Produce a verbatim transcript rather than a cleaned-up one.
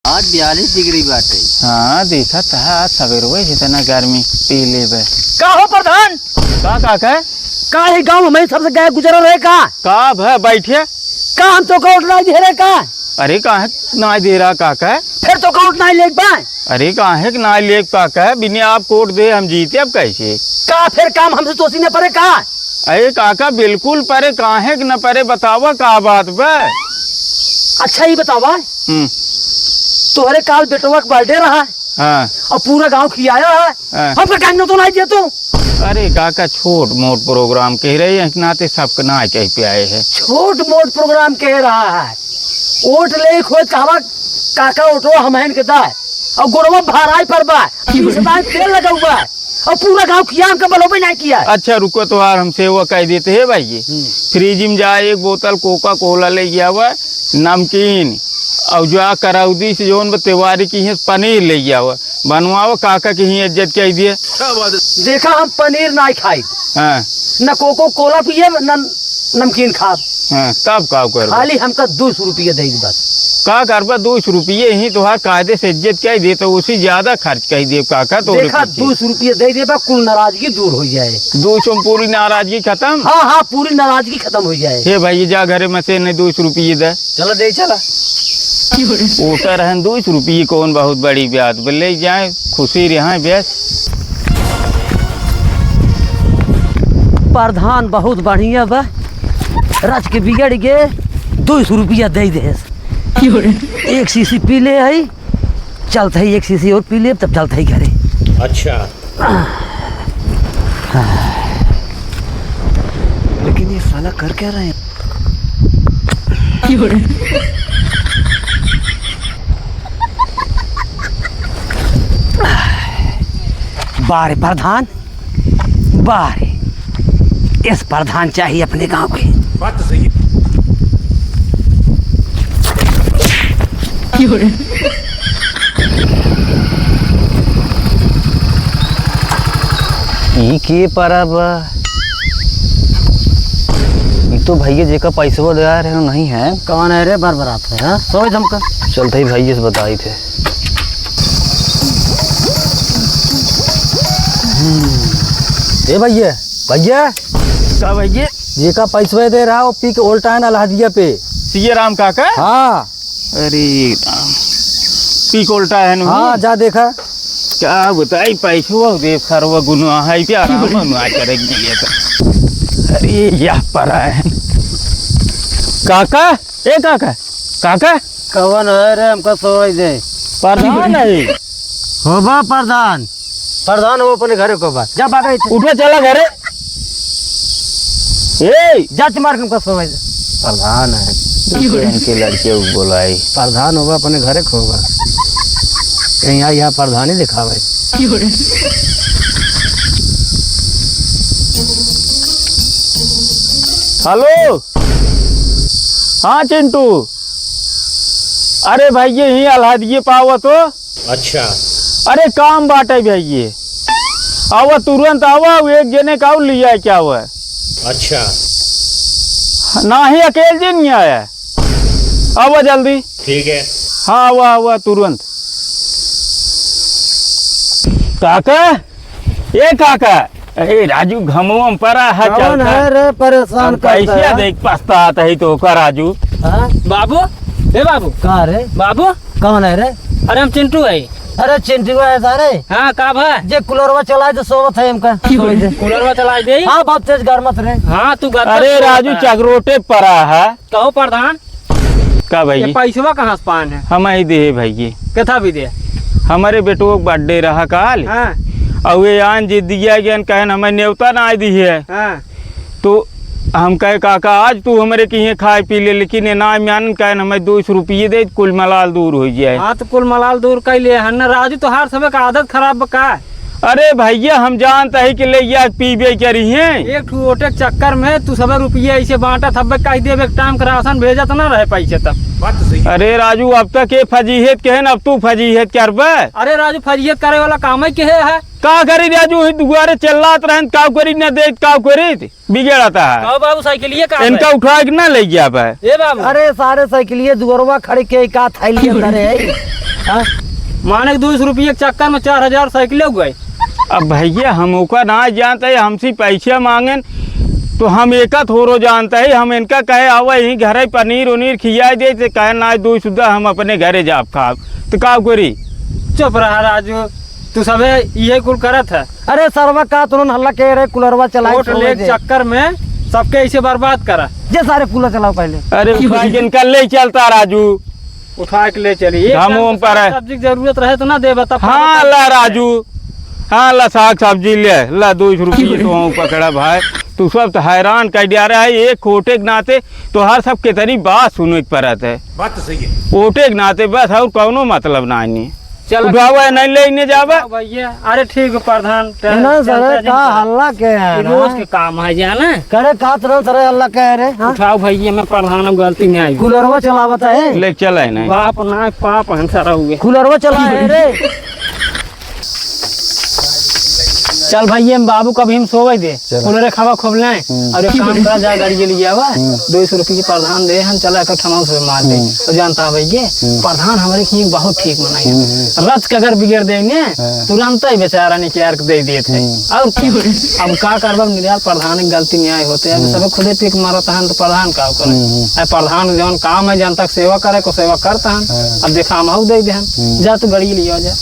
आज बयालीस डिग्री बाटे। हाँ, देखत ह, आज सबेरवे जितना गर्मी पी लेबे। का हो प्रधान? का, का, का? का है गाँव में सबसे गाय गुजरल रहे का? का भ-, बैठे। का हम तोका वोट नाहीं दे रहे का? अरे, काहे नाहीं दे रहा, का, का? फिर तोका वोट नाहीं लेके पाए। अरे, काहे के नाहीं लेके पा, का? बिना आपको वोट दे हम जीते, अब कैसे? का फिर काम हमसे तोसी न परे का? अरे काका, बिल्कुल परे, काहे के न परे, बतावा का बात बा? अच्छा, ई बतावा, हम्म। तोहरे काल बेटवा के birthday रहा, हाँ। और पूरा गाँव खियाया है, हाँ। हमका काहे न तो नाहीं दिया तू? अरे काका, छोट मोट program कह रहे हैं, नाते सबके नाहीं कह पे आए हैं। छोट मोट program कह रहा है, वोट ले खोज कहवा, काका वोटवा हमहन के दा, और गोड़वा भराई पर बा, बीस रुपया तेल लगा हुआ है। और पूरा गाँव खिया, हमका बलोबे नाहीं किया। अच्छा रुको, तोहार हम सेवा कह देते हैं भाई। हम्म। Fridge में जा, एक बोतल Coca Cola ले गया हुआ, नमकीन, और जा करौदी से जौन बा तिवारी की है पनीर ले गया हुआ, बनवाओ, काका की ही इज्जत कह दिए। देखा, हम पनीर नाहीं खाई, हाँ। न Coca Cola पिए, न नमकीन खाब। हाँ, तब का करबा? खाली हमका दो सौ रुपया दे दे बस। का करबा, दो सौ रुपये ही तोहार कायदे से इज्जत कह दे, तो उसी ज्यादा खर्च कह दे काका, तोरे देखा, पीछे। दो सौ रुपया दे देबा, कुल नाराजगी दूर हो जाए। दो सौ में पूरी नाराजगी खत्म? हाँ, हाँ, पूरी नाराजगी खत्म हो जाए। हे भाई, जा घरे में से नहीं दो सौ रुपये दे। चला दे, चला। वोटर हैं दो सौ रुपये, कौन बहुत बड़ी बात, ले जाए, खुशी रहे बेस। प्रधान बहुत बढ़िया बा, रच के बिगड़ गे, दो सौ रुपया दे दे। एक शीशी पी ले आई, चलत है, एक शीशी और पी ले, तब चलत है घरे। अच्छा। लेकिन ये साला कर क्या रहे हैं? बारे प्रधान, बारे, इस प्रधान चाहिए अपने गांव के। बात तो सही है। ई के परब? ई तो भैया जेका पैसवा दे रहे नहीं है। कौन है रे बरबरात है, हाँ? सोच हमका। चलते ही भैया से बताई थे। हम्म। ए भैया, भैया। का भैया? जेका पैसवा दे रहा, वो पी के उल्टा है ना लहदिया पे। सीए राम काका? हाँ। अरे राम, पी के उल्टा है नु? हाँ, जा देखा। क्या बताई, पैसवा दे सरवा गुनाह है, क्या राम ना करे दिए तो। अरे, यह परा है। काका, ए काका, काका। कवन है रे, हमका सोई दे। प्रधान है। होबा प्रधान। प्रधान हो अपने घरे को बा। जा भागा इधर। उठो, चला घरे। ए! जा तुम्हारे को सोए दे। प्रधान है। इनके लड़के को बोलाई। प्रधान होगा अपने घरे को होगा। कहीं आई यहाँ प्रधानी दिखावे। हेलो। हाँ चिंटू। अरे भाई, ये ही आल्हादिये पावा तो। अच्छा। अरे काम बाटे भइये, आवा तुरंत आवा, वो एक जने का और लिया क्या हुआ? अच्छा। नाही अकेल जी नहीं आया, आवा जल्दी। ठीक है। हाँ, आवा, आवा तुरंत। काका, ए काका, ए राजू, घमवा में परा है, कौन चलता है रे, परेशान हम करता कैसे है? देख पछतात है तो का राजू। हाँ? बाबू, ए बाबू। का रे? बाबू। कौन है रे? अरे हम चिंटू है। अरे चिंटू है सारे। हाँ, का भा? जे कूलरवा चलाए तो सोवत है हमका। कूलरवा चलाए दे। हाँ, बहुत तेज गरमत रे। हाँ, तू गरमत अरे सोवत राजू, है। चगरोटे परा है। कहो प्रधान। का भाई? ये पैसवा कहाँ से पान है? हम ही दे भाई। केथा भी दे? हमारे बेटो का birthday रहा काल। हाँ। और वे आन जिद दिया गया, कहन हमें नेवता ना दी है। हाँ। तो हम कहे, "काका, आज तू हमरे किहे खाए पी ले, लेकिन ये ना मानन, कहन हमें दो सौ रुपये दे, कुल मलाल दूर हो जाए।" हाँ, तो कुल मलाल दूर कर लिए हन ना। राजू, तोहार सबे का आदत खराब बा का? अरे भइया, हम जानत ही कि लइया पीबे करी हैं। एक ठो वोटे के चक्कर में तू सबे रुपये ऐसे बांटत हब्बे, कह देबे एक टाइम के राशन भेजत ना रहे पैसे तब। बात तो सही है। अरे राजू, अब तक ये फजीहत के है ना, अब तू फजीहत करबे। अरे राजू, फजीहत करे वाला काम ही के है? का करी राजू, ही दुआरे चिल्लात रहन, का करी ना देत, का करी? बिगड़ता है। कहो बाबू, साइकिलिए का इनका है? उठा के ना ले गया बे। ए बाबू। अरे सारे साइकिलिए दुअरवा खड़े के का थैली अंदर है। हाँ? माने कि दो सौ रुपये के चक्कर में चार हजार साइकिल हो गए। अब भैया, हम ओका ना जानते, हमसे पैसे मांगेन, तो हम एका थोरो जानते हैं। हम इनका कहे, "आवा, यहीं घरे पनीर उनीर खियाए दे," तो कहे, "ना, दो सुद्धा हम अपने घरे जाब खाब।" तो का करी? चुप रहा राजू, तू सबे इहे कुल करत है। अरे सरवा, का तुरंत हल्ला कह रहे, कूलरवा चलाए वोट छोड़ ले दे। चक्कर में सबके ऐसे बर्बाद करा। जे सारे कूलर चलाओ पहले। अरे उठा के इनका ले चलता राजू। उठा के ले चली। एक हम टाइम ओम पर साग है। सब्जी की जरूरत रहे तो ना दे बता। हाँ, ला राजू। हाँ, ला साग सब्जी ले, ला दो सौ रुपये तो हम पकड़ा भाई। तू सब तो हैरान कर दिया रहा है, एक वोटे के नाते तोहार सब कितनी बात सुने के पड़त है। बात तो सही है। वोटे के नाते बस और कौनो मतलब ना है। चल। उठावा है, नहीं लेने जावा। हाँ भैया, अरे ठीक है प्रधान, टे-, ना चलता सर, का जन हल्ला के है ये ना? रोज के काम है जाना। करे का तरह तरह हल्ला के है रे, हाँ? उठाओ भैया, मैं प्रधान हूँ, गलती नहीं आई। कूलरवा चलावत है। ले चला है नहीं। बाप ना पाप है सारा हुए। कूलरवा चला है रे। चल भैया, हम बाबू का भी हम सोवे दे। चल। कूलर हवा खूब लें। हम्म। और एक काम करा, जा गाड़ी के लिए आवा। हम्म। दो सौ रुपये की प्रधान दे, हम चला एक ठमा से मार दे। हम्म। तो जानता है भैया, हम्म। प्रधान हमारे की बहुत ठीक मनाई। हम्म, हम्म। रथ के अगर बिगड़ देंगे, हाँ। तुरंत ही बेचारा निकाल के दे देते हैं। हम्म। और क्या? अब का करबा, निराल प्रधान की गलती न्याय होते हैं। अब हम्म। सब खुदे पीक मारत हैं, तो प्रधान का करे? हम्म, हम्म। अब प्रधान जौन काम है, जनता की सेवा करे, को सेवा करता है। हाँ। अब देखा, हम हऊ दे दे हम। हम्म। जा तू गाड़ी लिया जा।